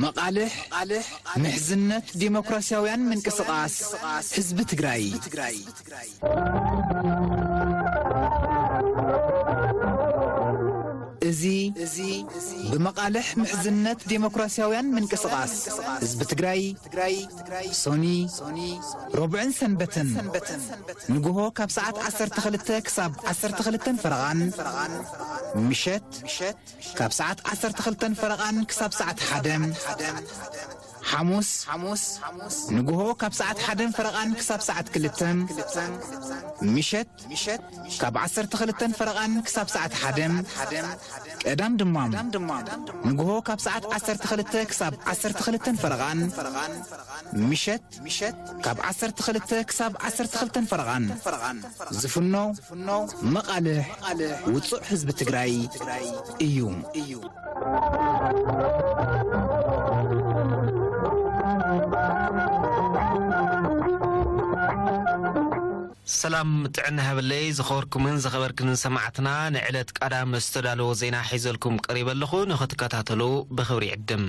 መቓልሕ ምሕዝነት ዲሞክራሲያውያን ምንቅስቓስ ህዝቢ ትግራይ። እዚ ብመቓልሕ ምሕዝነት ዴሞክራሲያውያን ምንቅስቓስ ህዝቢ ትግራይ፣ ሶኒ፣ ረቡዕን ሰንበትን፣ ንግሆ ካብ ሰዓት ዓሰርተ ክልተ ክሳብ ዓሰርተ ክልተን ፈረቓን፣ ምሸት ካብ ሰዓት ዓሰርተ ክልተን ፈረቓን ክሳብ ሰዓት ሓደን፣ ሓሙስ፣ ንግሆ ካብ ሰዓት ሓደን ፈረቓን ክሳብ ሰዓት ክልተን፣ ምሸት ካብ ዓሰርተ ክልተን ፈረቓን ክሳብ ሰዓት ሓደን፣ ቀዳም ድማ ንግሆ ካብ ሰዓት ዓሰርተ ክልተ ክሳብ ዓሰርተ ክልተን ፈረቓን፣ ምሸት ካብ ዓሰርተ ክልተ ክሳብ ዓሰርተ ክልተን ፈረቓን ዝፍኖ መቓልሕ ውጹዕ ህዝቢ ትግራይ እዩ። ሰላም ጥዕና ሃበለይ ዝኸበርኩምን ዝኸበርክንን ሰማዕትና፣ ንዕለት ቀዳም ዝተዳለወ ዜና ሒዘልኩም ቀሪበ ኣለኹ፣ ንኽትከታተሉ ብኽብሪ ይዕድም።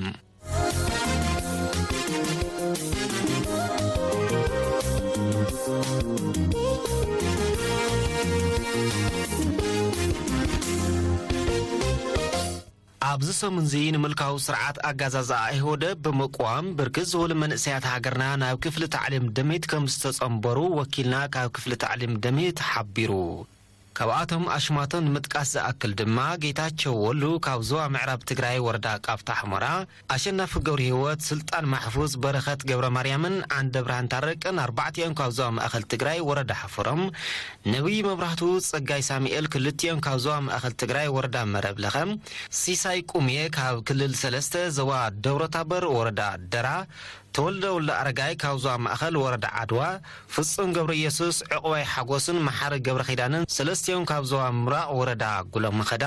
ኣብዚ ሰሙንዚ ንምልካዊ ስርዓት ኣጋዛዝኣ ኢህወደግ ብምቅዋም ብርክት ዝበሉ መንእሰያት ሃገርና ናብ ክፍሊ ታዕሊም ደምሂት ከም ዝተጸንበሩ ወኪልና ካብ ክፍሊ ታዕሊም ደምሂት ሓቢሩ። ካብኣቶም ኣሽማቶም ንምጥቃስ ዝኣክል ድማ ጌታቸው ወሉ ካብ ዞባ ምዕራብ ትግራይ ወረዳ ቃፍታ ሑመራ፣ ኣሸናፊ ገብረ ህይወት፣ ስልጣን ማሕፉዝ፣ በረኸት ገብረ ማርያምን ዓንደ ብርሃን ታረቅን ኣርባዕቲኦም ካብ ዞባ ማእኸል ትግራይ ወረዳ ሓፈሮም፣ ነብይ መብራህቱ፣ ጸጋይ ሳሙኤል ክልቲኦም ካብ ዞባ ማእኸል ትግራይ ወረዳ መረብ ለኸ፣ ሲሳይ ቁምየ ካብ ክልል ሰለስተ ዞባ ደብረታቦር ወረዳ ደራ፣ ተወልደ ወልደ ኣረጋይ ካብ ዞባ ማእኸል ወረዳ ዓድዋ፣ ፍጹም ገብረ ኢየሱስ፣ ዕቑባይ ሓጎስን መሓሪ ገብረ ኪዳንን ሰለስቲኦም ካብ ዞባ ምብራቕ ወረዳ ጉሎ መኸዳ፣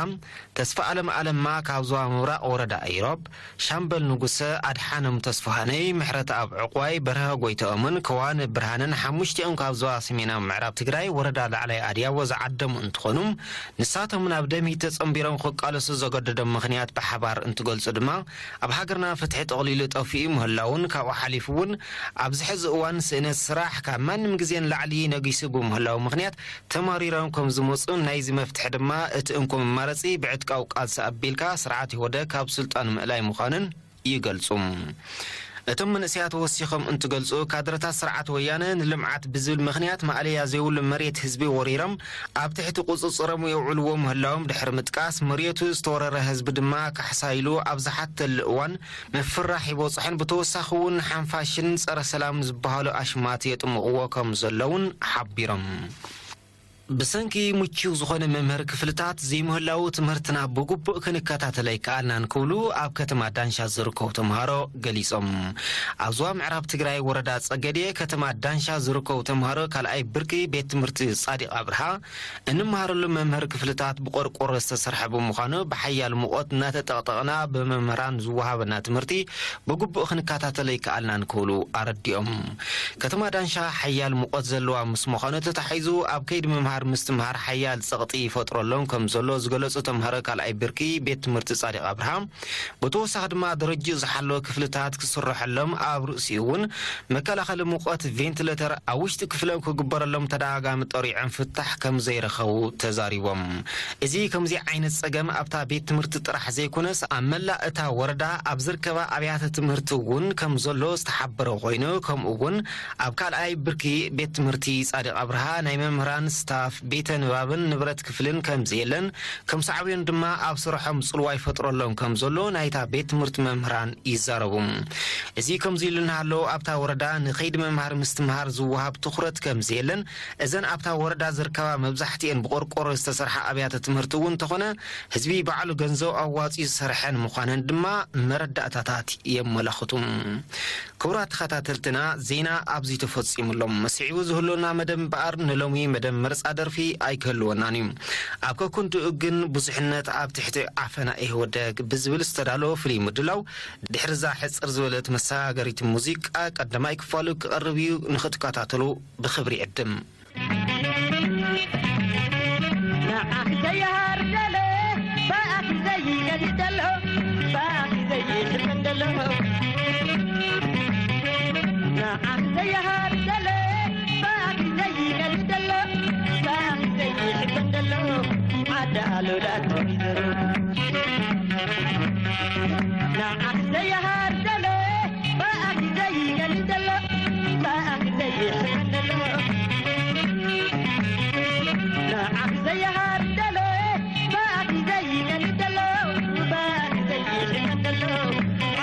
ተስፋ ኣለም ኣለማ ካብ ዞባ ምብራቕ ወረዳ ኢሮብ፣ ሻምበል ንጉሰ፣ ኣድሓኖም ተስፋሃነይ፣ ምሕረተኣብ ዕቑባይ፣ በርሀ ጎይተኦምን ከዋኒ ብርሃንን ሓሙሽቲኦም ካብ ዞባ ሰሜናዊ ምዕራብ ትግራይ ወረዳ ላዕላይ ኣድያቦ ዝዓደሙ እንትኾኑ፣ ንሳቶም ናብ ደምሂት ተጸንቢሮም ክቃለሱ ዘገደዶም ምኽንያት ብሓባር እንትገልጹ ድማ፣ ኣብ ሃገርና ፍትሒ ጠቕሊሉ ጠፊኡ ምህላውን ካብኡ ሓሊፉ እውን ኣብዚ ሕዚ እዋን ስእነት ስራሕ ካብ ማንም ግዜ ንላዕሊ ነጊሱ ብምህላው ምኽንያት ተማሪሮም ከም ዝመፁን ናይዚ መፍትሒ ድማ እቲ እንኮ መማረፂ ብዕጥቃዊ ቃልሲ ኣቢልካ ስርዓት ኢህወደግ ካብ ስልጣኑ ምእላይ ምዃኑን ይገልፁ። እቶም መንእሰያት ወሲኾም እንትገልፁ፣ ካድረታት ስርዓት ወያነ ንልምዓት ብዝብል ምኽንያት ማእለያ ዘይብሉ መሬት ህዝቢ ወሪሮም ኣብ ትሕቲ ቁፅፅሮም የውዕልዎ ምህላዎም ድሕሪ ምጥቃስ፣ መሬቱ ዝተወረረ ህዝቢ ድማ ካሕሳ ኢሉ ኣብ ዝሓተሉ እዋን ምፍርራሕ ይበፅሖን ብተወሳኺ እውን ሓንፋሽን ፀረ ሰላምን ዝበሃሉ ኣሽማት የጥምቕዎ ከም ዘለውን ሓቢሮም። ብሰንኪ ምቹው ዝኾነ መምህር ክፍልታት ዘይምህላው ትምህርትና ብግቡእ ክንከታተል ኣይከኣልናን ክብሉ ኣብ ከተማ ዳንሻ ዝርከቡ ተምሃሮ ገሊጾም። ኣብ ዞባ ምዕራብ ትግራይ ወረዳ ጸገዴ ከተማ ዳንሻ ዝርከቡ ተምሃሮ ካልኣይ ብርኪ ቤት ትምህርቲ ጻዲቕ ኣብርሃ እንመሃረሉ መምህር ክፍልታት ብቆርቆሮ ዝተሰርሐ ብምዃኑ ብሓያል ሙቐት እናተጠቕጠቕና ብመምህራን ዝወሃበና ትምህርቲ ብግቡእ ክንከታተል ኣይከኣልናን ክብሉ ኣረዲኦም። ከተማ ዳንሻ ሓያል ሙቐት ዘለዋ ምስ ምዃኑ ተታሒዙ ኣብ ከይዲ ምምሃር ምስትምሃር ሓያል ጸቕጢ ይፈጥረሎም ከም ዘሎ ዝገለጹ ተምሃሮ ካልኣይ ብርኪ ቤት ትምህርቲ ጻዲቕ ኣብርሃ፣ ብተወሳኺ ድማ ደረጅኡ ዝሓለወ ክፍልታት ክስረሐሎም፣ ኣብ ርእሲኡ እውን መከላኸሊ ሙቐት ቬንቲሌተር ኣብ ውሽጢ ክፍሎም ክግበረሎም ተደጋጋሚ ጠሪዖም ፍታሕ ከም ዘይረኸቡ ተዛሪቦም። እዚ ከምዚ ዓይነት ጸገም ኣብታ ቤት ትምህርቲ ጥራሕ ዘይኮነስ ኣብ መላእ እታ ወረዳ ኣብ ዝርከባ ኣብያተ ትምህርቲ እውን ከም ዘሎ ዝተሓበረ ኮይኑ፣ ከምኡ እውን ኣብ ካልኣይ ብርኪ ቤት ትምህርቲ ጻዲቕ ኣብርሃ ናይ መምህራን ስታፍ፣ ቤተ ንባብን ንብረት ክፍልን ከም ዘየለን፣ ከም ሳዕቤኑ ድማ ኣብ ስርሖም ጽልዋ ይፈጥረሎም ከም ዘሎ ናይታ ቤት ትምህርቲ መምህራን ይዛረቡ። እዚ ከምዚ ኢሉ እናሃለወ ኣብታ ወረዳ ንኸይዲ ምምሃር ምስትምሃር ዝወሃብ ትኹረት ከም ዘየለን፣ እዘን ኣብታ ወረዳ ዝርከባ መብዛሕትኤን ብቆርቆሮ ዝተሰርሓ ኣብያተ ትምህርቲ እውን እንተኾነ ህዝቢ ባዕሉ ገንዘብ ኣዋፂኡ ዝሰርሐን ምዃነን ድማ መረዳእታታት የመላኽቱ። ክቡራት ተኸታተልትና፣ ዜና ኣብዚ ተፈጺሙ ኣሎ። ስዒቡ ዝህልወና መደብ እምበኣር ንሎሚ መደብ መርጻ ደርፊ ኣይክህልወናን እዩ። ኣብ ከኩንድኡ ግን ብዙሕነት ኣብ ትሕቲ ዓፈና ኢህወደግ ብዝብል ዝተዳለወ ፍሉይ ምድላው፣ ድሕሪ እዛ ሕጽር ዝበለት መሰጋገሪት ሙዚቃ ቀዳማይ ክፋሉ ክቐርብ እዩ፣ ንኽትከታተሉ ብኽብሪ ይዕድም። ንዓኽ ደይሃር ይገድደሎ ባኺ ዘይሕመን ደሎ ንዓኺ ዘይሃር ደሎ ባኺ ዘይገድል ደሎ ባኺ ዘይሕመን ደሎ ዓዲ ኣሉላ ኮሪደር ንዓኺ ዘይሃር ደሎ ባኺ ዘይገድል ደሎ ባኺ ዘይሕመን ደሎ ንዓኺ ዘይሃር ደሎ ባኺ ዘይገድል ደሎ ባኺ ዘይሕመን ደሎ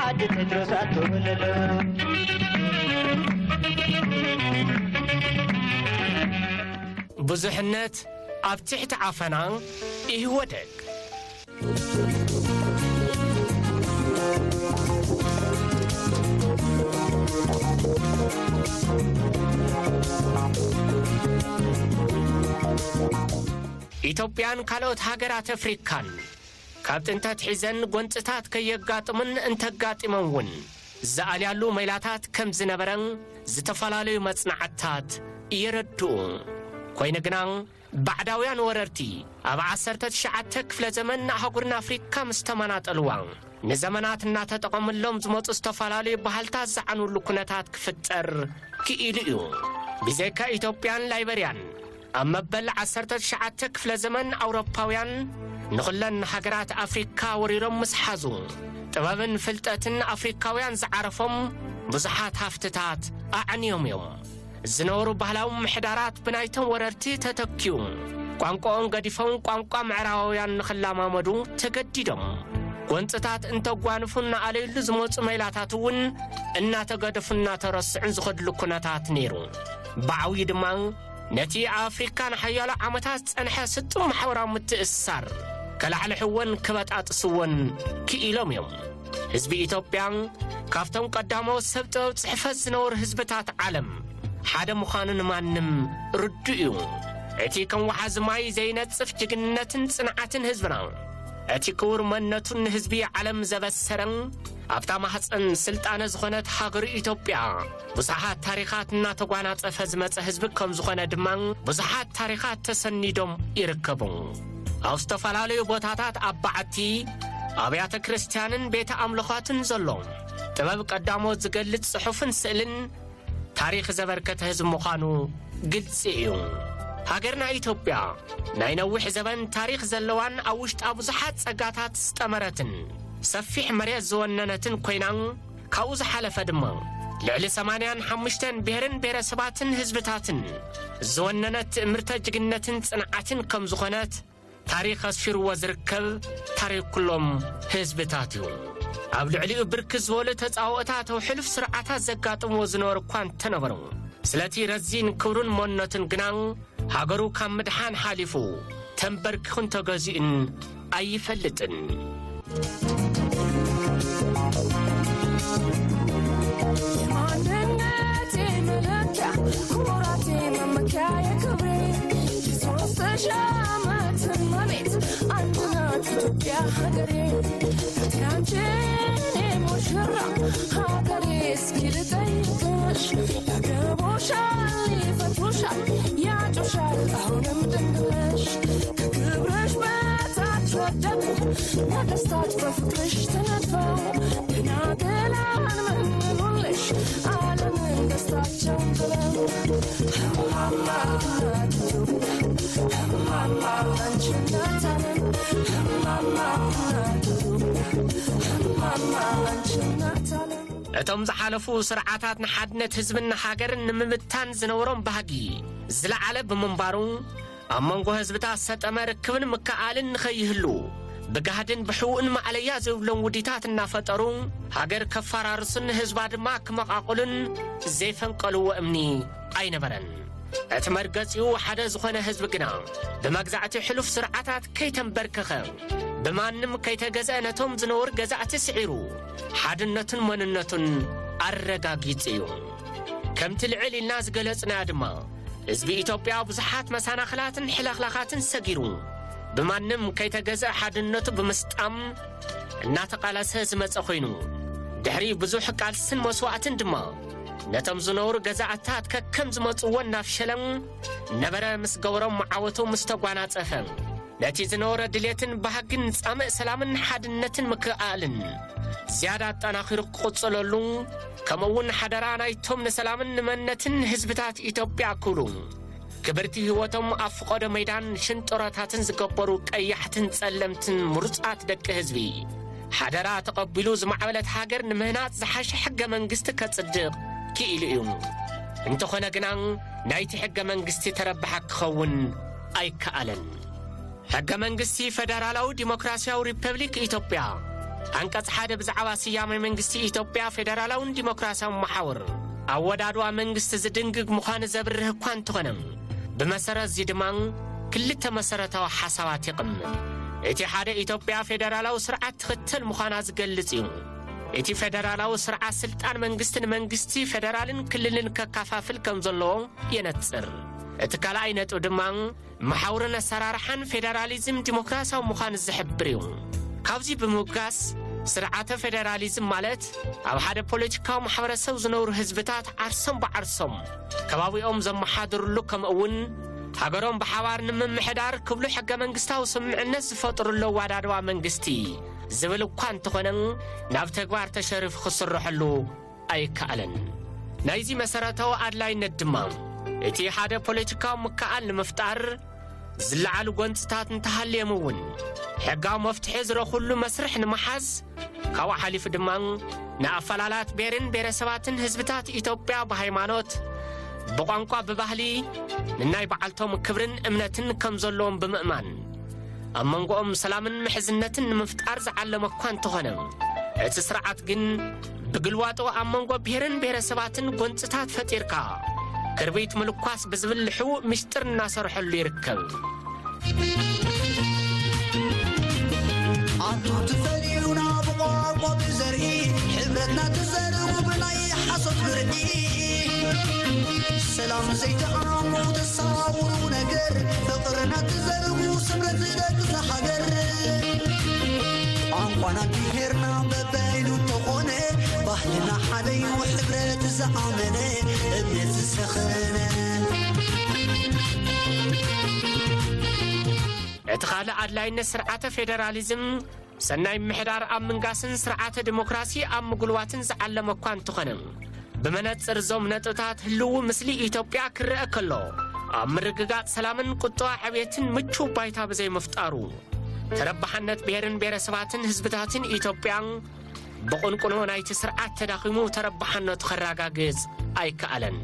ዓዲ ጴጥሮስ ኣትወለሎ ብዙሕነት ኣብ ትሕቲ ዓፈና ኢህወደግ። ኢትዮጵያን ካልኦት ሃገራት ኣፍሪካን ካብ ጥንቲ ኣትሒዘን ጎንፅታት ከየጋጥሙን እንተጋጢሞም እውን ዝኣልያሉ መይላታት ከም ዝነበረ ዝተፈላለዩ መጽናዕትታት የረድኡ። ኮይኑ ግና፣ ባዕዳውያን ወረርቲ ኣብ ዓሰርተ ትሽዓተ ክፍለ ዘመን ንኣህጉርና ኣፍሪካ ምስ ተመናጠልዋ፣ ንዘመናት እናተጠቐምሎም ዝመጹ ዝተፈላለዩ ባህልታት ዝዓንውሉ ኩነታት ክፍጠር ክኢሉ እዩ። ብዘይካ ኢትዮጵያን ላይበርያን፣ ኣብ መበል ዓሰርተ ትሽዓተ ክፍለ ዘመን ኣውሮፓውያን ንኹለን ሃገራት ኣፍሪካ ወሪሮም ምስ ሓዙ፣ ጥበብን ፍልጠትን ኣፍሪካውያን ዝዓረፎም ብዙሓት ሃፍትታት ኣዕንዮም እዮም። ዝነበሩ ባህላዊ ምሕዳራት ብናይቶም ወረርቲ ተተኪኡ፣ ቋንቋኦም ገዲፎም ቋንቋ ምዕራባውያን ንኽለማመዱ ተገዲዶም። ጎንፅታት እንተጓንፉ እናኣለዩሉ ዝመፁ መይላታት እውን እናተገደፉ እናተረስዑን ዝኸድሉ ኩነታት ነይሩ። ብዓብዩ ድማ ነቲ ኣብ ኣፍሪካ ንሓያሎ ዓመታት ዝጸንሐ ስጡም ማሕበራዊ ምትእስሳር ከላዕልሕዎን ክበጣጥስዎን ክኢሎም እዮም። ህዝቢ ኢትዮጵያ ካብቶም ቀዳሞት ሰብ ጥበብ ጽሕፈት ዝነበሩ ህዝብታት ዓለም ሓደ ምዃኑ ንማንም ርዱእ እዩ። እቲ ከም ወሓዚ ማይ ዘይነጽፍ ጅግንነትን ጽንዓትን ህዝብና፣ እቲ ክቡር መንነቱን ንህዝቢ ዓለም ዘበሰረ፣ ኣብታ ማህጸን ስልጣነ ዝኾነት ሃገሩ ኢትዮጵያ ብዙሓት ታሪኻት እናተጓናጸፈ ዝመጸ ህዝቢ ከም ዝኾነ ድማ ብዙሓት ታሪኻት ተሰኒዶም ይርከቡ። ኣብ ዝተፈላለዩ ቦታታት ኣብ በዓቲ፣ ኣብያተ ክርስቲያንን ቤተ ኣምልኾትን ዘሎ ጥበብ ቀዳሞት ዝገልጽ ጽሑፍን ስእልን ታሪኽ ዘበርከተ ህዝቢ ምዃኑ ግልጺ እዩ። ሃገርና ኢትዮጵያ ናይ ነዊሕ ዘበን ታሪኽ ዘለዋን ኣብ ውሽጣ ብዙሓት ጸጋታት ዝጠመረትን ሰፊሕ መሬት ዝወነነትን ኮይና፣ ካብኡ ዝሓለፈ ድማ ልዕሊ ሰማንያን ሓሙሽተን ብሄርን ብሄረሰባትን ህዝብታትን ዝወነነት ትእምርተ ጅግነትን ጽንዓትን ከም ዝኾነት ታሪኽ ኣስፊርዎ ዝርከብ ታሪኽ ኩሎም ህዝብታት እዩ። ኣብ ልዕሊኡ ብርክት ዝበሉ ተጻብኦታት ኣብ ሕሉፍ ስርዓታት ዘጋጥምዎ ዝነበሩ እኳ እንተነበሩ፣ ስለቲ ረዚን ክብሩን መንነቱን ግና ሃገሩ ካብ ምድሓን ሓሊፉ ተንበርኪኹን ተገዚኡን ኣይፈልጥን። የማንነቴ መለኪያ፣ ኩራቴ መመኪያ፣ የክብሬ የሶስት ሺህ ዓመት እመቤት፣ አንድ ናት ኢትዮጵያ ሀገሬ። ያንቺ ሙሽራ ሀገሬ እስኪ ልጠይቅሽ፣ ያገቡሻል፣ ይፈቱሻል፣ ያጩሻል፣ አሁንም ድንግልሽ። ከክብርሽ በታች ወደቁ ነገስታት በፍቅርሽ ተነድፈው፣ ደናግላን ምን ሆንልሽ ዓለምን ደስታቸውን ብለው። እማማ እናት ኢትዮጵያ፣ እማማ አንቺ እናት ዓለም፣ እማማ እናት ኢትዮጵያ፣ እማማ አንቺ እናት ዓለም። እቶም ዝሓለፉ ስርዓታት ንሓድነት ህዝብን ሃገርን ንምብታን ዝነበሮም ባህጊ ዝለዓለ ብምንባሩ፣ ኣብ መንጎ ህዝብታት ሰጠመ ርክብን ምክእኣልን ንኸይህሉ፣ ብጋህድን ብሕቡእን ማእለያ ዘይብሎም ውዲታት እናፈጠሩ፣ ሃገር ከፈራርሱን ህዝባ ድማ ክመቓቕሉን ዘይፈንቀልዎ እምኒ ኣይነበረን። እቲ መርገጺኡ ሓደ ዝኾነ ህዝቢ ግና፣ ብመግዛእቲ ሕሉፍ ስርዓታት ከይተንበርከኸ፣ ብማንም ከይተገዝአ ነቶም ዝነበሩ ገዛእቲ ስዒሩ፣ ሓድነቱን መንነቱን ኣረጋጊጹ እዩ። ከምቲ ልዕል ኢልና ዝገለጽናዮ ድማ፣ ህዝቢ ኢትዮጵያ ብዙሓት መሰናኽላትን ሕልኽላኻትን ሰጊሩ፣ ብማንም ከይተገዝአ ሓድነቱ ብምስጣም እናተቓለሰ ዝመጸ ኮይኑ፣ ድሕሪ ብዙሕ ቃልስን መስዋእትን ድማ፣ ነቶም ዝነበሩ ገዛእታት ከከም ዝመጽዎ እናፍሸለ ነበረ። ምስ ገበሮም መዓወቱ ምስ ተጓናጸፈ፣ ነቲ ዝነበረ ድሌትን ባህግን ጻምእ ሰላምን ሓድነትን ምክእኣልን ዝያዳ ኣጠናኺሩ ክቕጽለሉ፣ ከምኡ እውን ሓደራ ናይቶም ንሰላምን ንመንነትን ህዝብታት ኢትዮጵያ ክብሉ ክብርቲ ህይወቶም ኣብ ፍቖዶ ሜዳን ሽንጥሮታትን ዝገበሩ ቀያሕትን ጸለምትን ምሩጻት ደቂ ህዝቢ ሓደራ ተቐቢሉ ዝማዕበለት ሃገር ንምህናጽ ዝሓሸ ሕገ መንግስቲ ከጽድቕ ክኢሉ እዩ። እንተኾነ ግና ናይቲ ሕገ መንግስቲ ተረባሓ ክኸውን ኣይከኣለን። ሕገ መንግስቲ ፈደራላዊ ዲሞክራሲያዊ ሪፐብሊክ ኢትዮጵያ፣ ዓንቀጽ ሓደ ብዛዕባ ስያሜ መንግስቲ ኢትዮጵያ፣ ፌደራላውን ዲሞክራሲያውን መሓውር ኣወዳድባ መንግስቲ ዝድንግግ ምዃኑ ዘብርህ እኳ እንተኾነ፣ ብመሰረት እዚ ድማ ክልተ መሰረታዊ ሓሳባት የቕምጥ። እቲ ሓደ ኢትዮጵያ ፌደራላዊ ስርዓት ትኽተል ምዃና ዝገልጽ እዩ። እቲ ፌደራላዊ ስርዓት ስልጣን መንግስቲ ንመንግስቲ ፌደራልን ክልልን ከከፋፍል ከም ዘለዎ የነጽር። እቲ ካልኣይ ነጥቢ ድማ መሓውርን ኣሰራርሓን ፌደራሊዝም ዲሞክራሲያዊ ምዃኑ ዝሕብር እዩ። ካብዚ ብምብጋስ፣ ስርዓተ ፌደራሊዝም ማለት ኣብ ሓደ ፖለቲካዊ ማሕበረሰብ ዝነብሩ ህዝብታት ዓርሶም ብዓርሶም ከባቢኦም ዘመሓድርሉ፣ ከምኡ እውን ሃገሮም ብሓባር ንምምሕዳር ክብሉ ሕገ መንግስታዊ ስምምዕነት ዝፈጥርሉ ኣወዳድባ መንግስቲ ዝብል እኳ እንተኾነ፣ ናብ ተግባር ተሸሪፉ ክስረሐሉ ኣይከኣለን። ናይዚ መሰረታዊ ኣድላይነት ድማ፣ እቲ ሓደ ፖለቲካዊ ምክኣል ንምፍጣር ዝለዓሉ ጎንጽታት እንተሃልዮም እውን፣ ሕጋዊ መፍትሒ ዝረኽብሉ መስርሕ ንምሓዝ፣ ካብኡ ሓሊፉ ድማ ንኣፈላላት ብሄርን ብሄረሰባትን ህዝብታት ኢትዮጵያ ብሃይማኖት፣ ብቋንቋ፣ ብባህሊ፣ ንናይ በዓልቶም ክብርን እምነትን ከም ዘለዎም ብምእማን፣ ኣብ መንጎኦም ሰላምን ምሕዝነትን ንምፍጣር ዝዓለመ እኳ እንተኾነ፣ እቲ ስርዓት ግን ብግልባጡ ኣብ መንጎ ብሄርን ብሄረሰባትን ጎንጽታት ፈጢርካ ክርቢት ምልኳስ ብዝብል ሕቡእ ምሽጥር እናሰርሐሉ ይርከብ። ኣንቱ ትፈልዩና ብቋንቋ ብዘርኢ፣ ሕብረትና ትዘርጉ ብናይ ሓሶት ብርዒ። ሰላም ዘይትኣምኑ ተሳውሩ ነገር፣ ፍቕርና ትዘርጉ ስምረት ደቂ እዛ ሃገር። ቋንቋና ብሄርና በበይኑ እንተኾነ፣ ባህልና ሓደ እዩ ሕብረት ዝኣመነ፣ እምነት ዝሰኸነ። እቲ ካልእ ኣድላይነት ስርዓተ ፌደራሊዝም፣ ሰናይ ምሕዳር ኣብ ምንጋስን ስርዓተ ዲሞክራሲ ኣብ ምጉልባትን ዝዓለመ እኳ እንተኾነ፣ ብመነጽር እዞም ነጥብታት ህልው ምስሊ ኢትዮጵያ ክረአ ከሎ፣ ኣብ ምርግጋጽ ሰላምን ቁጠባ ዕብየትን ምቹው ባይታ ብዘይምፍጣሩ፣ ተረባሕነት ብሄርን ብሄረሰባትን ህዝብታትን ኢትዮጵያ ብቕንቁኖ ናይቲ ስርዓት ተዳኺሙ ተረባሕነቱ ከረጋግጽ ኣይከኣለን።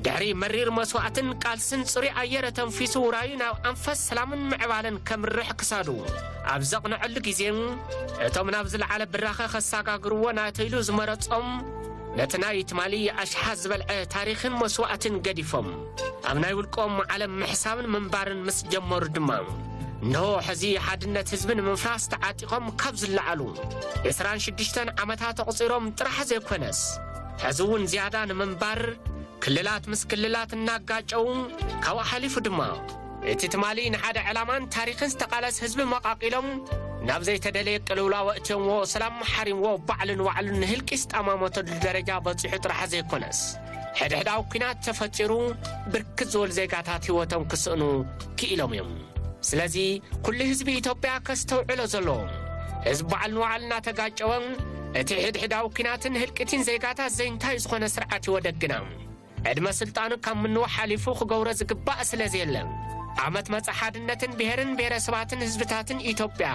ድሕሪ መሪር መስዋእትን ቃልስን፣ ጽሩይ ኣየር ተንፊሱ፣ ውራዩ ናብ ኣንፈት ሰላምን ምዕባለን ከምርሕ ክሳዱ ኣብ ዘቕንዐሉ ግዜ፣ እቶም ናብ ዝለዓለ ብራኸ ከሰጋግርዎ ናተይሉ ዝመረጾም፣ ነቲ ናይ ትማሊ ኣሽሓት ዝበልዐ ታሪኽን መስዋእትን ገዲፎም፣ ኣብ ናይ ውልቆም ዓለም ምሕሳብን ምንባርን ምስ ጀመሩ ድማ፣ እንሆ ሕዚ ሓድነት ህዝቢ ንምፍራስ ተዓጢቖም ካብ ዝለዓሉ ዕስራን ሽዱሽተን ዓመታት ኣቑጺሮም ጥራሕ ዘይኮነስ፣ ሕዚ እውን ዝያዳ ንምንባር ክልላት ምስ ክልላት እናጋጨው፣ ካብኡ ሓሊፉ ድማ እቲ ትማሊ ንሓደ ዕላማን ታሪኽን ዝተቓለስ ህዝቢ መቓቒሎም፣ ናብ ዘይተደለየ ቅልውላው ኣእትዮምዎ፣ ሰላም ሓሪምዎ፣ ባዕሉ ንባዕሉ ንህልቂት ዝጠማመተሉ ደረጃ በጺሑ ጥራሕ ዘይኮነስ፣ ሕድሕዳዊ ኲናት ተፈጢሩ፣ ብርክት ዝበሉ ዜጋታት ህይወቶም ክስእኑ ክኢሎም እዮም። ስለዚ፣ ኩሉ ህዝቢ ኢትዮጵያ ከስተውዕሎ ዘለዎ፣ ህዝቢ ባዕሉ ንባዕሉ እናተጋጨወ፣ እቲ ሕድሕዳዊ ኲናትን ህልቂትን ዜጋታት ዘይንታይ ዝኾነ ስርዓት ይወደግና። ዕድመ ስልጣኑ ካብ ምንዋሕ ሓሊፉ ክገብሮ ዝግባእ ስለ ዘየለ፣ ዓመት መጸ ሓድነትን ብሄርን ብሄረሰባትን ህዝብታትን ኢትዮጵያ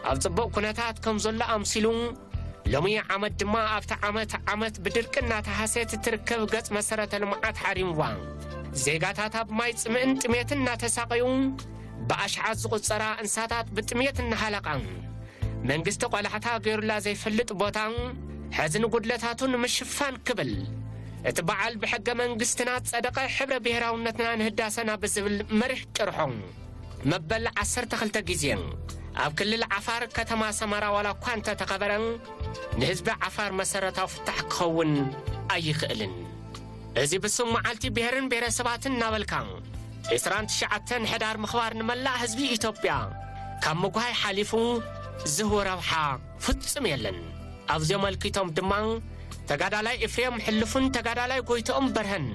ኣብ ጽቡቕ ኩነታት ከም ዘሎ ኣምሲሉ፣ ሎሚ ዓመት ድማ ኣብቲ ዓመት ዓመት ብድርቂ እናተሃሰየት እትርከብ ገጽ መሰረተ ልምዓት ሓሪምዋ፣ ዜጋታት ኣብ ማይ ጽምእን ጥሜትን እናተሳቐዩ፣ ብኣሽሓት ዝቑጸራ እንስሳታት ብጥሜት እናሃለቓ፣ መንግስቲ ቆላሕታ ገይሩላ ዘይፈልጥ ቦታ፣ ሕዚ ንጉድለታቱ ንምሽፋን ክብል፣ እቲ በዓል ብሕገ መንግስትና ዝጸደቐ ሕብረ ብሄራውነትና ንህዳሰና ብዝብል መሪሕ ጭርሖ፣ መበል ዓሰርተ ክልተ ግዜ ኣብ ክልል ዓፋር ከተማ ሰመራ ዋላ እኳ እንተተኸበረ፣ ንህዝቢ ዓፋር መሰረታዊ ፍታሕ ክኸውን ኣይኽእልን። እዚ ብስም መዓልቲ ብሄርን ብሄረሰባትን እናበልካ፣ ዕስራን ትሽዓተን ሕዳር ምኽባር ንመላእ ህዝቢ ኢትዮጵያ ካብ ምጉሃይ ሓሊፉ ዝህቦ ረብሓ ፍጹም የለን። ኣብዚ ኣመልኪቶም ድማ ተጋዳላይ ኤፍሬም ሕልፉን ተጋዳላይ ጎይትኦም በርሀን፣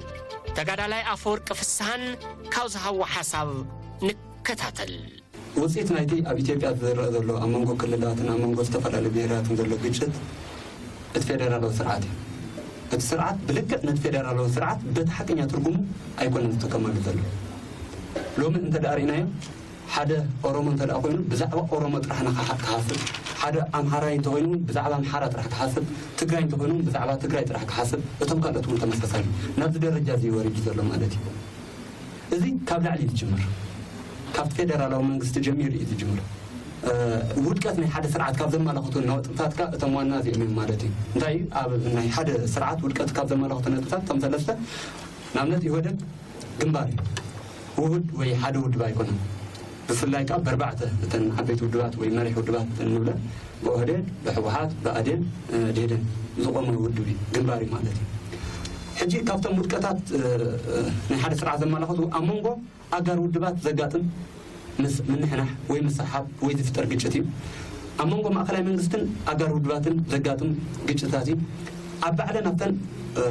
ተጋዳላይ ኣፈወርቂ ፍስሃን ካብ ዝሃብዎ ሓሳብ ንከታተል። ውፅኢት ናይቲ ኣብ ኢትዮጵያ ዝረአ ዘሎ ኣብ መንጎ ክልላትን ኣብ መንጎ ዝተፈላለዩ ብሄራትን ዘሎ ግጭት እቲ ፌደራላዊ ስርዓት እዩ። እቲ ስርዓት ብልክዕ ነቲ ፌደራላዊ ስርዓት በቲ ሓቀኛ ትርጉሙ ኣይኮነን ዝጥቀመሉ ዘሎ። ሎሚ እንተ ደኣ ርኢናዮ፣ ሓደ ኦሮሞ እንተ ደኣ ኮይኑ ብዛዕባ ኦሮሞ ጥራሕ ንኻ-፣ ክሓስብ፣ ሓደ ኣምሓራይ እንተኮይኑ እውን ብዛዕባ ኣምሓራ ጥራሕ ክሓስብ፣ ትግራይ እንተኮይኑ እውን ብዛዕባ ትግራይ ጥራሕ ክሓስብ፣ እቶም ካልኦት እውን ተመሳሳሊ። ናብዚ ደረጃ እዚ እዩ ወሪዱ ዘሎ ማለት እዩ። እዚ ካብ ላዕሊ እዩ ዝጅምር። ካብቲ ፌደራላዊ መንግስቲ ጀሚሩ እዩ ዝጅምር። እ፣ ውድቀት ናይ ሓደ ስርዓት ካብ ዘመላኽቱ ነጥብታት ከኣ እቶም ዋና እዚኦም እዮም ማለት እዩ። እንታይ እዩ? ኣብ ናይ ሓደ ስርዓት ውድቀት ካብ ዘመላኽቱ ነጥብታት እቶም ሰለስተ፣ ንኣብነት ኢህወደግ ግንባር እዩ። ውሁድ ወይ ሓደ ውድብ ኣይኮነን። ብፍላይ ከኣ በርባዕተ እተን ዓበይቲ ውድባት ወይ መሪሕ ውድባት እተን ንብለን ብኦህዴድ፣ ብህወሓት፣ ብኣዴን፣ እ፣ ደኢህዴን ዝቖመ ውድብ እዩ፣ ግንባር እዩ ማለት እዩ። ሕጂ ካብቶም ውድቀታት፣ እ፣ እ፣ ናይ ሓደ ስርዓት ዘመላኽቱ ኣብ መንጎ ኣጋር ውድባት ዘጋጥም ምስ ምንሕናሕ ወይ ምስሕሓብ ወይ ዝፍጠር ግጭት እዩ። ኣብ መንጎ ማእከላይ መንግስትን ኣጋር ውድባትን ዘጋጥም ግጭታት እዩ። ኣብ ባዕለን ኣብተን፣ እ፣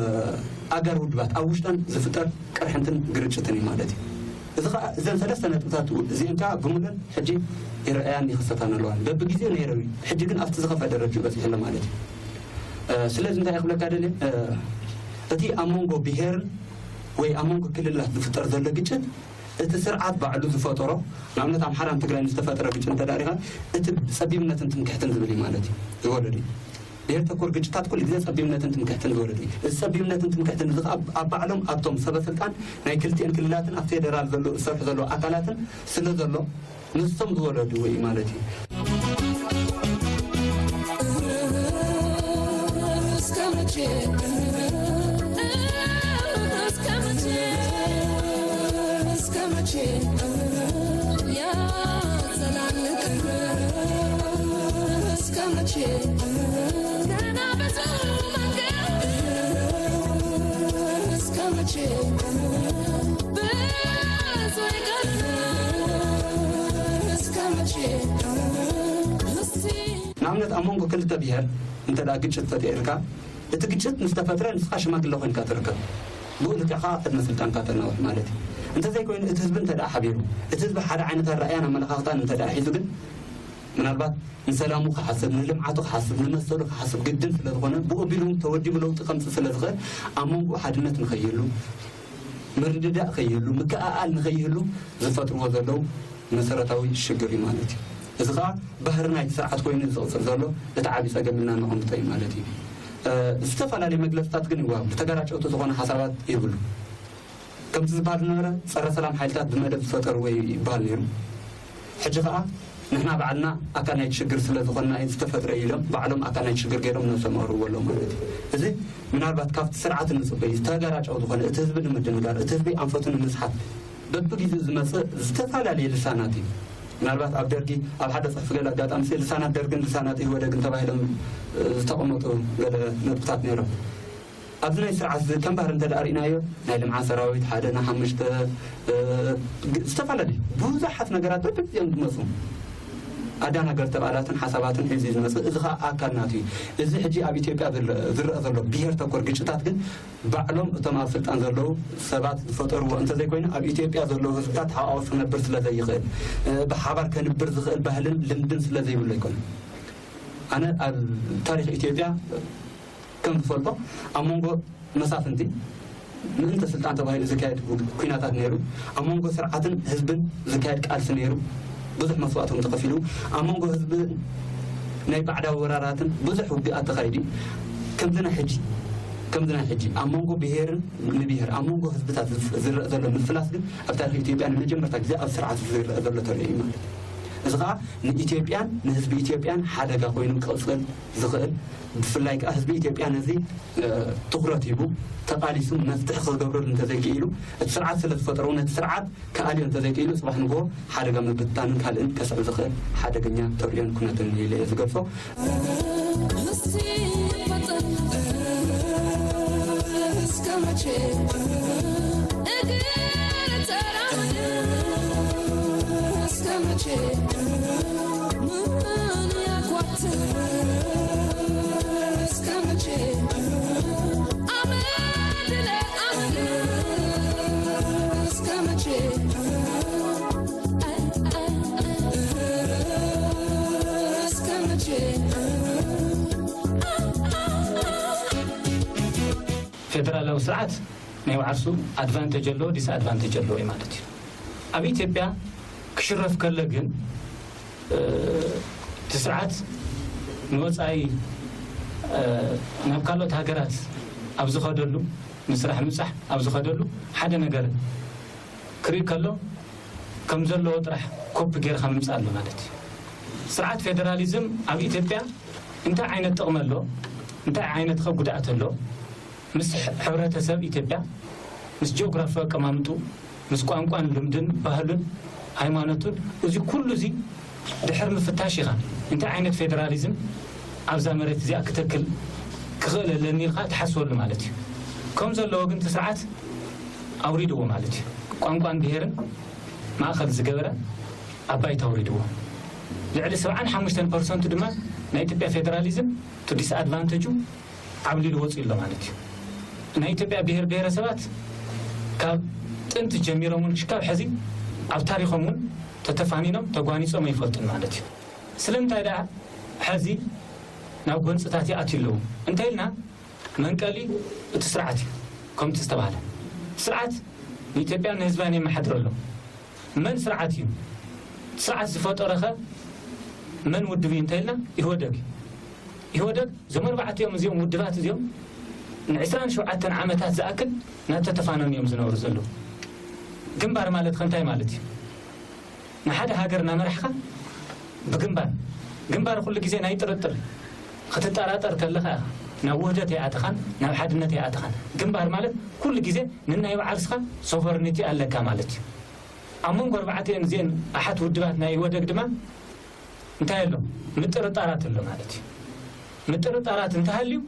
ኣጋር ውድባት ኣብ ውሽጠን ዝፍጠር ቅርሕንትን ግርጭትን እዩ ማለት እዩ። እዚ ኸኣ እዘን ሰለስተ ነጥብታት እዚአን ከኣ ብምሉእን ሕጂ ይረኣያን ይኽሰታን ኣለዋን። በብግዜኡ ነይረን እዩ። ሕጂ ግን ኣብቲ ዝኸፍአ ደረጃ በጺሑ ኣሎ ማለት እዩ። እ፣ ስለዚ እንታይ ክብለካ ደልየ፣ እ፣ እቲ ኣብ መንጎ ብሄርን ወይ ኣብ መንጎ ክልላት ዝፍጠር ዘሎ ግጭት እቲ ስርዓት ባዕሉ ዝፈጠሮ፣ ንኣብነት ኣምሓራን ትግራይን ዝተፈጠረ ግጭት እንተ ዳሪኻ፣ እቲ ጸቢብነትን ትምክሕትን ዝብል እዩ ማለት እዩ፣ ዝወለዱ እዩ። ብሄር ተኮር ግጭታት ኩሉ ግዜ ጸቢብነትን ትምክሕትን ዝወለዱ እዩ። እዚ ጸቢብነትን ትምክሕትን እዚ ኸኣ ኣብ ባዕሎም ኣብቶም ሰበ ስልጣን ናይ ክልቲኤን ክልላትን ኣብ ፌደራል ዘሎ ዝሰርሑ ዘለዉ ኣካላትን ስለ ዘሎ ንሶም ዝወለድዎ እዩ ማለት እዩ። እስከ መቼ፣ እስከ መቼ፣ እስከ መቼ ያዘላልቅ? እስከ መቼ ገና ብዙ መንገድ፣ እስከ መቼ ብዙ ይቀር፣ እስከ መቼ እስቲ ንኣብነት ኣብ መንጎ ክልተ ብሄር እንተ ደኣ ግጭት ፈጢርካ፣ እቲ ግጭት ምስ ተፈጥረ ንስኻ ሽማግለ ኮይንካ ትርከብ። ብኡ ልክዕ ከኣ ዕድመ ስልጣንካ ተናውሕ ማለት እዩ። እንተዘይኮይኑ እቲ ህዝቢ እንተ ደኣ ሓቢሩ፣ እቲ ህዝቢ ሓደ ዓይነት ኣረኣእያን ኣመለኻኽታን እንተ ደኣ ሒዙ ግን ምናልባት ንሰላሙ ክሓስብ፣ ንልምዓቱ ክሓስብ፣ ንመሰሉ ክሓስብ ግድን ስለ ዝኾነ፣ ብኡ ኣቢሉ እውን ተወዲቡ ለውጢ ከምጽእ ስለ ዝኽእል፣ ኣብ መንጎኡ ሓድነት ንኸይህሉ፣ ምርድዳእ ከይህሉ፣ ምክእኣል ንኸይህሉ ዝፈጥርዎ ዘለዉ መሰረታዊ ሽግር እዩ ማለት እዩ። እዚ ኸኣ ባህሪ ናይቲ ስርዓት ኮይኑ እዩ ዝቕጽል ዘሎ፣ እቲ ዓቢ ጸገም ኢልና ነቐምጦ እዩ ማለት እዩ። እ፣ ዝተፈላለዩ መግለጽታት ግን ይወሃብ፣ ተጋራጨውቲ ዝኾነ ሓሳባት ይብሉ። ከምቲ ዝበሃል ዝነበረ ጸረ ሰላም ሓይልታት ብመደብ ዝፈጠርዎ እዩ ይበሃል ነይሩ። ሕጂ ኸኣ ንሕና ባዕልና ኣካል ናይቲ ሽግር ስለ ዝኾንና እዩ ዝተፈጥረ ኢሎም ባዕሎም ኣካል ናይቲ ሽግር ገይሮም ነብሶም ኣቕርብዎ ኣለዉ ማለት እዩ። እዚ ምናልባት ካብቲ ስርዓት እንጽበይ ተጋራጫዊ ዝኾነ እቲ ህዝቢ ንምድንጋር፣ እቲ ህዝቢ ኣንፈቱ ንምስሓት በብግዜኡ ዝመጽእ ዝተፈላለየ ልሳናት እዩ። ምናልባት ኣብ ደርጊ ኣብ ሓደ ጽሑፍ ገለ ኣጋጣሚ ልሳናት ደርግን ልሳናት ኢህወደግን ተባሂሎም፣ እ፣ ዝተቐመጡ ገለ ነጥብታት ነይሮም። ኣብዚ ናይ ስርዓት እዚ ከም ባህሪ እንተ ደኣ ርኢናዮ፣ ናይ ልምዓት ሰራዊት ሓደ ንሓሙሽተ፣ እ፣ ግ-፣ ዝተፈላለዩ ብዙሓት ነገራት በብግዜኦም ዝመጹ ኣደናገርቲ ቃላትን ሓሳባትን ሒዙ እዩ ዝመጽእ። እዚ ኸኣ ኣካል ናቱ እዩ። እዚ ሕጂ ኣብ ኢትዮጵያ ዝረ-፣ ዝረአ ዘሎ ብሄር ተኮር ግጭታት ግን ባዕሎም እቶም ኣብ ስልጣን ዘለዉ ሰባት ዝፈጠርዎ እንተዘይኮይኑ፣ ኣብ ኢትዮጵያ ዘለዉ ህዝብታት ተሓቋቒፉ ክነብር ስለ ዘይኽእል፣ እ፣ ብሓባር ከንብር ዝኽእል ባህልን ልምድን ስለ ዘይብሉ ኣይኮነን። ኣነ ኣብ ታሪኽ ኢትዮጵያ ከም ዝፈልጦ ኣብ መንጎ መሳፍንቲ ምእንተ ስልጣን ተባሂሉ ዝካየድ ውግ-፣ ኲናታት ነይሩ። ኣብ መንጎ ስርዓትን ህዝብን ዝካየድ ቃልሲ ነይሩ። ብዙሕ መስዋእቲ እውን ተኸፊሉ። ኣብ መንጎ ህዝቢ ናይ ባዕዳዊ ወራራትን ብዙሕ ውግኣት ተኻይዱ እዩ። ከምዚ ናይ ሕጂ፣ ከምዚ ናይ ሕጂ ኣብ መንጎ ብሄርን ንብሄር፣ ኣብ መንጎ ህዝብታት ዝፍ-፣ ዝረአ ዘሎ ምፍላስ ግን ኣብ ታሪኽ ኢትዮጵያ ንመጀመርታ ግዜ ኣብ ስርዓት ዝረአ ዘሎ ተርእዮ እዩ ማለት እዩ። እዚ ኸኣ ንኢትዮጵያን ንህዝቢ ኢትዮጵያን ሓደጋ ኮይኑ ክቕጽል ዝኽእል፣ ብፍላይ ከኣ ህዝቢ ኢትዮጵያ ነዚ፣ እ፣ ትኹረት ሂቡ ተቓሊሱ መፍትሒ ክገብረሉ እንተዘይክኢሉ፣ እቲ ስርዓት ስለ ዝፈጠሮ፣ ነቲ ስርዓት ክኣልዮ እንተዘይክኢሉ፣ ጽባሕ ንግሆ ሓደጋ ምብትታንን ካልእን ከስዕብ ዝኽእል ሓደገኛ ተርእዮን ኩነትን ኢለ እየ ዝገልጾ። እስቲ ይፈጠን እስከ መቼ እግር ተራመደ እስከ መቼ ምን ያኳትር እስከ መቼ አመድ ለአመድ እስከ መቼ ፌደራላዊ ስርዓት ናይ ባዕርሱ ኣድቫንቴጅ ኣለዎ፣ ዲስኣድቫንቴጅ ኣለዎ እዩ ማለት እዩ። ኣብ ኢትዮጵያ ክሽረፍ ከሎ ግን እቲ ስርዓት ንወፃኢ ናብ ካልኦት ሃገራት ኣብ ዝኸደሉ፣ ንስራሕ ምብፃሕ ኣብ ዝኸደሉ ሓደ ነገር ክርኢ ከሎ ከም ዘለዎ ጥራሕ ኮፒ ጌርካ ምምፃእ ኣሎ ማለት እዩ። ስርዓት ፌደራሊዝም ኣብ ኢትዮጵያ እንታይ ዓይነት ጥቕሚ ኣሎ፣ እንታይ ዓይነት ከ ጉድኣት ኣሎ፣ ምስ ሕብረተሰብ ኢትዮጵያ፣ ምስ ጂኦግራፊ ኣቀማምጡ፣ ምስ ቋንቋን ልምድን ባህሉን ሃይማኖቱን፣ እዚ ኩሉ እዚ ድሕር ምፍታሽ ኢኻ እንታይ ዓይነት ፌደራሊዝም ኣብዛ መሬት እዚኣ ክተክል ክኽእል ኣለኒ ኢልካ ትሓስበሉ ማለት እዩ። ከም ዘለዎ ግን እቲ ስርዓት ኣውሪድዎ ማለት እዩ። ቋንቋን ብሄርን ማእኸል ዝገበረ ኣባይቲ ኣውሪድዎ። ልዕሊ ሰብዓን ሓሙሽተን ፐርሰንቱ ድማ ናይ ኢትዮጵያ ፌደራሊዝም ቱ ዲስኣድቫንቴጁ ዓብሊሉ ወፂኡ ኣሎ ማለት እዩ። ናይ ኢትዮጵያ ብሄር ብሄረሰባት ካብ ጥንቲ ጀሚሮም እውን ክሻብ ሕዚ ኣብ ታሪኾም እውን ተተፋኒኖም ተጓኒፆም ኣይፈልጡን ማለት እዩ። ስለምንታይ ደኣ ሕዚ ናብ ጎንፅታት ይኣትዩ ኣለዉ እንተኢልና መንቀሊ እቲ ስርዓት እዩ። ከምቲ ዝተባሃለ ስርዓት ንኢትዮጵያ ንህዝባን የመሓድሮ ኣሎ። መን ስርዓት እዩ? እቲ ስርዓት ዝፈጠረኸ መን ውድብ እዩ እንተኢልና ኢህወደግ እዩ። ኢህወደግ እዞም ኣርባዕቲኦም እዚኦም ውድባት እዚኦም ንዕስራን ሸውዓተን ዓመታት ዝኣክል እናተተፋነኑ እዮም ዝነብሩ ዘለዉ። ግንባር ማለት ከ እንታይ ማለት እዩ? ንሓደ ሃገር እናመራሕኻ ብግንባር፣ ግንባር ኩሉ ግዜ ናይ ጥርጥር፣ ክትጠራጠር ከለኻ ኢኻ ናብ ውህደት ኣይኣተኻን ናብ ሓድነት ኣይኣተኻን። ግንባር ማለት ኩሉ ግዜ ንናይ ባዕርስኻ ሶቨርኒቲ ኣለካ ማለት እዩ። ኣብ መንጎ ኣርባዕቲአን እዚአን ኣሓት ውድባት ናይ ኢህወደግ ድማ እንታይ ኣሎ? ምጥርጣራት ኣሎ ማለት እዩ። ምጥርጣራት እንተሃልዩ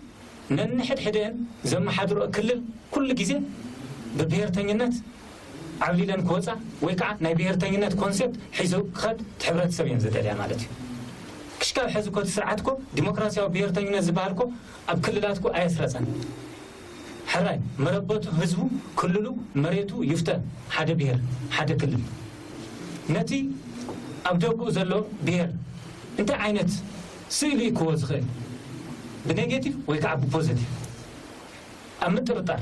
ነንሕድሕደን ዘመሓድሮ ክልል ኩሉ ግዜ ብብሄርተኝነት ዓብሊለን ክወፃ ወይ ከዓ ናይ ብሄርተኝነት ኮንሴፕት ሒዙ ክኸድ እቲ ሕብረተሰብ እየን ዝደልያ ማለት እዩ። ክሽካብ ሕዚ እኮ እቲ ስርዓት እኮ ዲሞክራሲያዊ ብሄርተኝነት ዝበሃል እኮ ኣብ ክልላት እኮ ኣየስረፀን። ሕራይ መረበቱ ህዝቡ ክልሉ መሬቱ ይፍተ ሓደ ብሄር ሓደ ክልል ነቲ ኣብ ደጉኡ ዘሎ ብሄር እንታይ ዓይነት ስእሊ ይክዎ ዝኽእል ብኔጌቲቭ ወይ ከዓ ብፖዘቲቭ ኣብ ምጥርጣር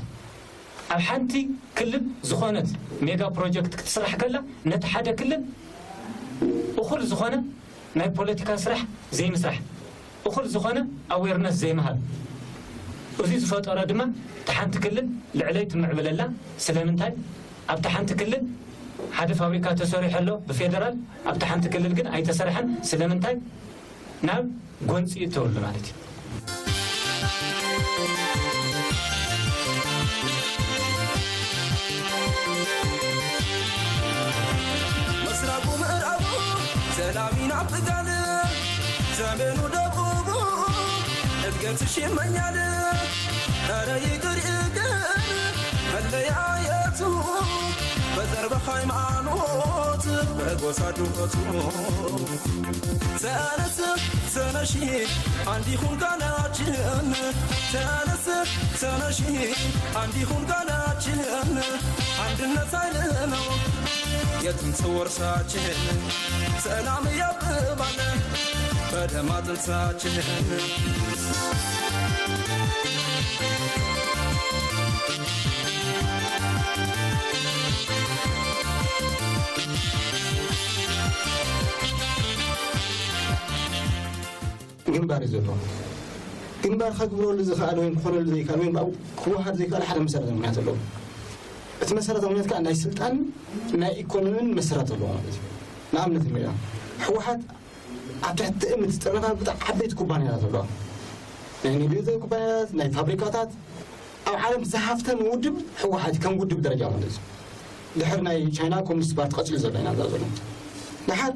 ኣብ ሓንቲ ክልል ዝኾነት ሜጋ ፕሮጀክት ክትስራሕ ከላ ነቲ ሓደ ክልል እኹል ዝኾነ ናይ ፖለቲካ ስራሕ ዘይምስራሕ እኹል ዝኾነ ኣዌርነስ ዘይምሃብ እዚ ዝፈጠሮ ድማ እቲ ሓንቲ ክልል ልዕለይ ትምዕብለላ ስለምንታይ ኣብቲ ሓንቲ ክልል ሓደ ፋብሪካ ተሰሪሑ ኣሎ ብፌደራል ኣብቲ ሓንቲ ክልል ግን ኣይተሰርሐን ስለምንታይ ናብ ጎንፂ እተወሉ ማለት እዩ። ምስራቁ ምዕራቡ ሰላም ይናፍቃል ሰሜኑ ደቡቡ እድገትሽ ይመኛል። ኧረ ይቅር ይቅር መለያየቱ በዘር በሃይማኖት በጎሳ ድሆቱ ተነስ ተነሺ አንድ ይሁን ቃላችን ተነስ ተነሺ አንድ ይሁን ቃላችን አንድነት ኃይል ነው የጥንት ውርሳችን ሰላም ያብባል በደም አጥንታችን። ግንባር እዩ ዘለዎ። ግንባር ከግብረሉ ዝኽኣል ወይም ክኾነሉ ዘይክኣል ወይም ብኣኡ ክወሃድ ዘይክኣል ሓደ መሰረታዊ ምኽንያት ኣለዎ። እቲ መሰረታዊ ምኽንያት ከዓ ናይ ስልጣን ናይ ኢኮኖሚን መሰረት ኣለዎ ማለት እዩ። ንኣብነት ንሪኣ ህወሓት ኣብ ትሕቲ ትእምት ዝጥርነፋ ብጣዕ ዓበይቲ ኩባንያታት ኣለዋ። ናይ ኒውክሌር ኩባንያታት፣ ናይ ፋብሪካታት ኣብ ዓለም ዝሃፍተም ውድብ ህወሓት ከም ውድብ ደረጃ ማለት እዩ። ድሕሪ ናይ ቻይና ኮሚኒስት ፓርቲ ቀፂሉ ዘሎ ኢና ንዛ ዘሎ። ድሓር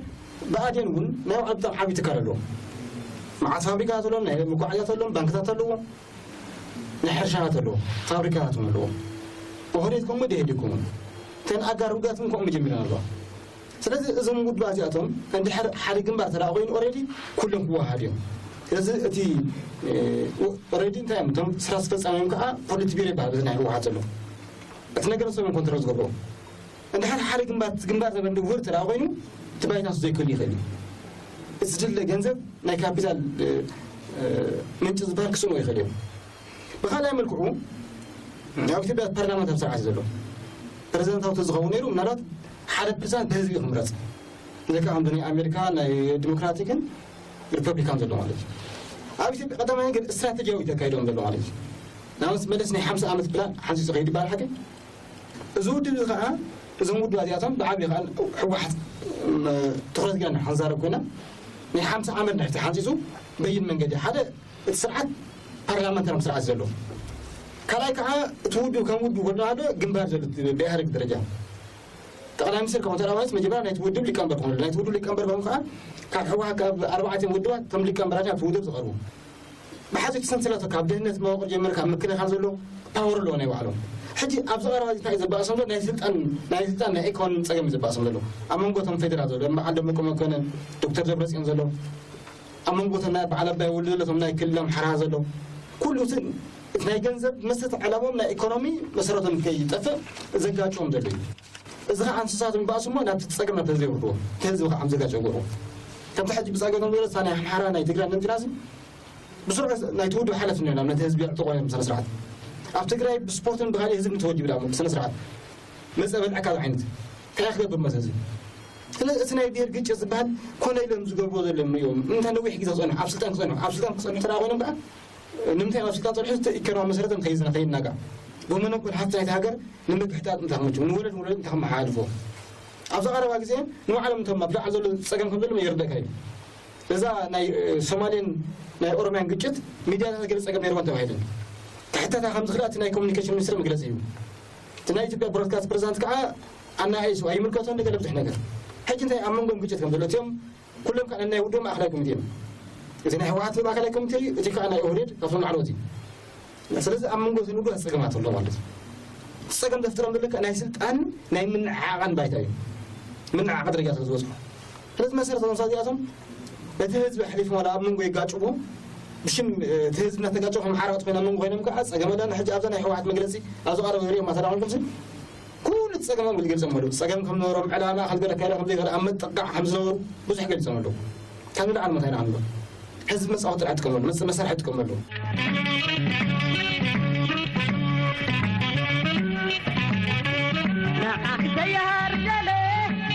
ብኣዴን እውን ናይ ባዕሉ ብጣዕሚ ዓብዪ ትካል ኣለዎም። መዓት ፋብሪካታት ኣለዎም፣ ናይ መጓዓዝያታት ኣለዎም፣ ባንክታት ኣለዎም፣ ናይ ሕርሻታት ኣለዎም፣ ፋብሪካታት እውን ኣለዎም። ኦህዴድ ከምኡ ድሄድ ይከውን። እተን ኣጋር ውዳት እውን ከምኡ ጀሚረን ኣለዋ። ስለዚ እዞም ውድባት እዚኣቶም እንድሕር ሓደ ግንባር ተደኣ ኮይኑ ኦሬዲ ኩሎም ክወሃድ እዮም። ስለዚ እቲ ኦሬዲ እንታይ እዮም እቶም ስራ ኣስፈፃሚ እዮም ከዓ ፖሊት ቢሮ ይበሃል እዚ ናይ ህወሓት ዘሎ እቲ ነገር ንሶም እዮም ኮንትሮል ዝገብርዎ። እንድሕር ሓደ ግንባር ግንባር ዘበን ድውር ተደኣ ኮይኑ እቲ ባይታ ንሱ ዘይክህሉ ይኽእል እዩ። እቲ ዝድለ ገንዘብ ናይ ካፒታል ምንጪ ዝበሃል ክስእንዎ ይኽእል እዮም። ብኻልኣይ መልክዑ ኣብ ኢትዮጵያ ፓርላመንታሪ ስርዓት እዩ ዘሎ። ፕረዚደንታዊ ተዝኸውን ነይሩ፣ ምናልባት ሓደ ፕረዚደንት ብህዝቢ እዩ ክምረፅ። ልክዕ ከምዚ ናይ ኣሜሪካ ናይ ዲሞክራቲክን ሪፐብሊካን ዘሎ ማለት እዩ። ኣብ ኢትዮጵያ ቀዳማይ ነገር ስትራቴጂያዊ እዩ ተካይዶም ዘሎ ማለት እዩ። ንኣብነት መለስ ናይ ሓምሳ ዓመት ፕላን ሓንፂፁ ከይዱ ይበሃል ሓቂ። እዚ ውድብ እዚ ከዓ፣ እዞም ውድባት እዚኣቶም ብዓብዪ ከዓ ህወሓት፣ ም፣ ትኹረት ገይርና ሓንዛረብ ኮይና ናይ ሓምሳ ዓመት ንሕቲ ሓንፂፁ በይን መንገዲ ሓደ እቲ ስርዓት ፓርላመንታሪ ስርዓት ዘሎ። ካልኣይ ከዓ እቲ ውድብ ከም ውድብ ወድና ዶ ግንባር ዘሎ ብኢህኣደግ ደረጃ ጠቅላይ ሚኒስትር ከም ተራ ማለት መጀመርያ ናይቲ ውድብ ሊቀመንበር ክኾኑ፣ ናይቲ ውድብ ሊቀመንበር ከም ከዓ ካብ ህወሓት ካብ ኣርባዕተ ውድባት ከም ሊቀመንበራት ናብቲ ውድብ ዝቐርቡ። ብሓፂር ሰንሰለት ካብ ድህነት መዋቕር ጀመር ካብ ምክልኻል ዘሎ ፓወር ኣለዎ ናይ ባዕሎም። ሕጂ ኣብዚ ቀረባ እዚ እንታይ እዩ ዘባእሶም ዘሎ? ናይ ስልጣን፣ ናይ ስልጣን ናይ ኢኮኖሚ ፀገም እዩ ዘባእሶም ዘሎ። ኣብ መንጎ እቶም ፌደራል ዘሎ በዓል ደመቀ መኮነን፣ ዶክተር ደብረፅዮን ዘሎ፣ ኣብ መንጎ እቶም ናይ በዓል ኣባይ ወልዱ ዘሎ፣ እቶም ናይ ክልል ኣምሓራ ዘሎ፣ ኩሉ እቲ፣ እቲ ናይ ገንዘብ መሰረት ዕላሞም ናይ ኢኮኖሚ መሰረቶም ከይጠፍእ ዘጋጭዎም ዘሎ እዩ። እዚ ከዓ እንስሳት ምባእሱ እሞ ናብቲ ፀገም ናብቲ ህዝቢ የውርድዎ። እቲ ህዝቢ ከዓ ምዘጋጭ ይገብርዎ። ከምቲ ሕጂ ብፀገቶም ዘሎ እሳ ናይ ኣምሓራ ናይ ትግራይ ነንቲናሲ ብስርዑ ናይ ትውድብ ሓለፍ እኒኦ ናብ ነቲ ህዝቢ የዕጥቆ እዮም ስነ ስርዓት። ኣብ ትግራይ ብስፖርትን ብካሊእ ህዝቢ ንተወዲቡ ዳ ስነ ስርዓት መፀ በልዕካ ዓይነት እንታይ ክገብር መሰ ህዝቢ? ስለዚ እቲ ናይ ብሄር ግጭት ዝበሃል ኮነ ኢሎም ዝገብርዎ ዘለዉ እዮም። እንታይ ነዊሕ ግዜ ክፀንሑ፣ ኣብ ስልጣን ክፀንሑ፣ ኣብ ስልጣን ክፀንሑ ተደኣ ኮይኖም ከዓ ንምንታይ ኣብ ስልጣን ፀንሑ? እቲ ኢኮኖሚ መሰረቶም ከይዝና ከይናጋዕ ብመነኮል ሃብቲ ናይቲ ሃገር ንምግሕጣጥ እንታይ ክመችው ንወለድ ንወለድ እንታይ ክመሓላልፎ ኣብዚ ቀረባ ግዜ ንባዕሎም እቶም ኣብ ላዕሊ ዘሎ ፀገም ከም ዘለዎም ይርደእካ እዩ። እዛ ናይ ሶማሌን ናይ ኦሮሚያን ግጭት ሚድያታት ገለ ፀገም ነይርወን ተባሂለን ክሕተታ ከም ዝኽእላ እቲ ናይ ኮሚኒኬሽን ሚኒስትር መግለፂ እዩ። እቲ ናይ ኢትዮጵያ ብሮድካስት ፕሬዚዳንት ከዓ ኣናኣይሱ ኣይምልከቶን ገለ ብዙሕ ነገር። ሕጂ እንታይ ኣብ መንጎም ግጭት ከም ዘሎ እቲኦም ኩሎም ከዓ ናይ ውድብ ማእኸላይ ኮሚቴ እዮም። እቲ ናይ ህወሓት ማእኸላይ ኮሚቴ እዩ፣ እቲ ከዓ ናይ ኦህዴድ ካብቶም ላዕለዎት እዩ። ስለዚ ኣብ መንጎ እተን ውድባት ፀገማት ኣሎ ማለት እዩ። እቲ ፀገም ዘፍጥሮም ዘሎ ከዓ ናይ ስልጣን ናይ ምንዓቓን ባይታ እዩ። ምንዓቓ ደረጃ ስለ ዝበፅሑ ስለዚ መሰረታዊ እዚኣቶም ነቲ ህዝቢ ኣሕሊፎም ዋላ ኣብ መንጎ የጋጭዎ ብሽም እቲ ህዝቢ እናተጋጨው ከም ሓራውት ኮይና መንጎ ኮይኖም ከዓ ፀገም ኣለና። ሕጂ ኣብዛ ናይ ህወሓት መግለፂ ኣብዚ ቀረበ ዝሪኦ ማተዳ ኮንኩም ኩሉ እቲ ፀገሞም ክገልፆም ኣለዉ። ፀገም ከም ነበሮም ዕላማ ኣካል ገለ ኣካይዳ ከም ዘይገለ ኣብ መጠቃዕ ከም ዝነበሩ ብዙሕ ገሊፆም ኣለዉ። ካብ ንላዕሊ መታይና ክንብሎ ህዝቢ መፃወቲ ጥራሕ ጥቀመሉ መስ መሳርሒ ጥቀመሉ። ንዓኺ ዘይሃር ደሎ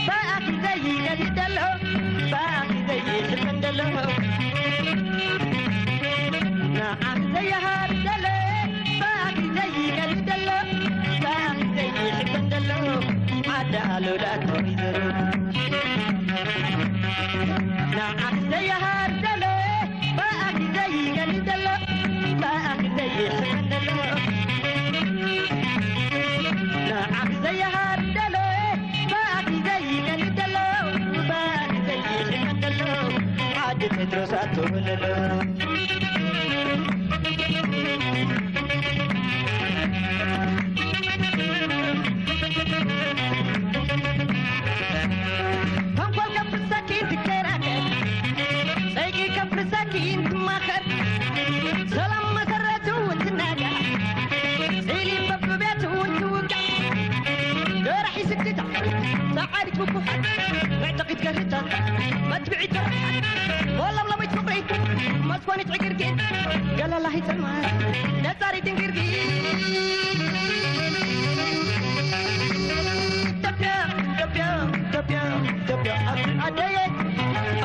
ብኣኺ ዘይገሊ ደሎ ብኣኺ ዘይሕበን ደሎ ንዓኺ ዘይሃር ደሎ ብኣኺ ዘይገሊ ደሎ ብኣኺ ዘይሕበን ደሎ ዓዲ ኣሉላ ተወይዘሩ ንዓኺ ዘይሃር ደሎ ብኣኺ ዘይገሊ ደሎ ብኣኺ ዘይሕበን ደሎ ንዓኺ ዘይሃር ደሎ ብኣኺ ዘይገሊ ደሎ ብኣኺ ዘይሕበን ደሎ ዓዲ ጴጥሮስ ኣተወለሎ ተንኮል ከፍርሰኪ ትከራከር ጸይቂ ከፍርሰኪ ትማኸር ሰላም መሰረቱ ትናጋ ጺሊ በብቤቱ ትውጋ ገራሒ ስክታ ጻዓሪት ብኩሓት መዕጠቂት ገርታ መትብዒት ገርሓት ወለምለሚት ፍቕሪ መስኮኒት ዕግርጊት ገለላሂ ጸልማት ነጻሪት እንግርጊት ኢትዮጵያ ኢትዮጵያ ኢትዮጵያ ኢትዮጵያ ኣቲ ዓደየ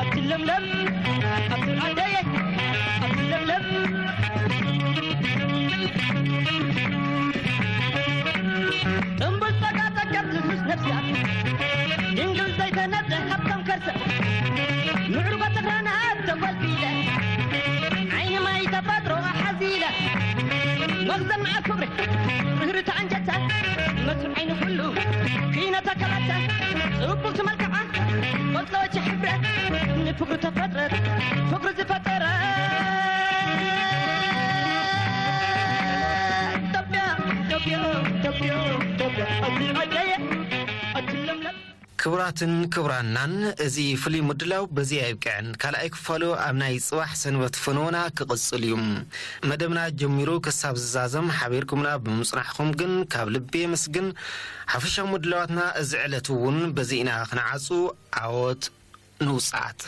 ኣቲ ለምለም ኣቲ ዓደየ ኣቲ ለምለም ጥንቡል ጸጋ ጸገብ ዝፍስ ነፍሳ ድንግል ዘይተነብረ ሃብታም ከርሰ ምዕሩገ ተኽራና ተጓልቢለ ዓይኒ ማይ ተፈጥሮ ሓዚለ መኽዘን መዓል ክብሪ ርህርት ኣንጀታ መስር ዓይኒ ኩሉ ክይነታ ከላታ ጽቡቅቲ መልክዓ ቆጽለወች ሕብረ ንፍቅሪ ተፈጥረት ፍቅሪ ዝፈጠረ ኢትዮጵያ ኢትዮጵያ ኢትዮጵያ ኢትዮጵያ ኣቲ ዓደየ ኣቲ ለምለም ክቡራትን ክቡራናን፣ እዚ ፍሉይ ምድላው በዚ ኣይብቅዕን። ካልኣይ ክፋሉ ኣብ ናይ ጽባሕ ሰንበት ፈነወና ክቕጽል እዩ። መደብና ጀሚሩ ክሳብ ዝዛዘም ሓቢርኩምና ብምጽናሕኩም ግን ካብ ልቢ የመስግን። ሓፈሻዊ ምድላዋትና እዚ ዕለት እውን በዚ ኢና ክንዓጹ። ዓወት ንውጽዓት።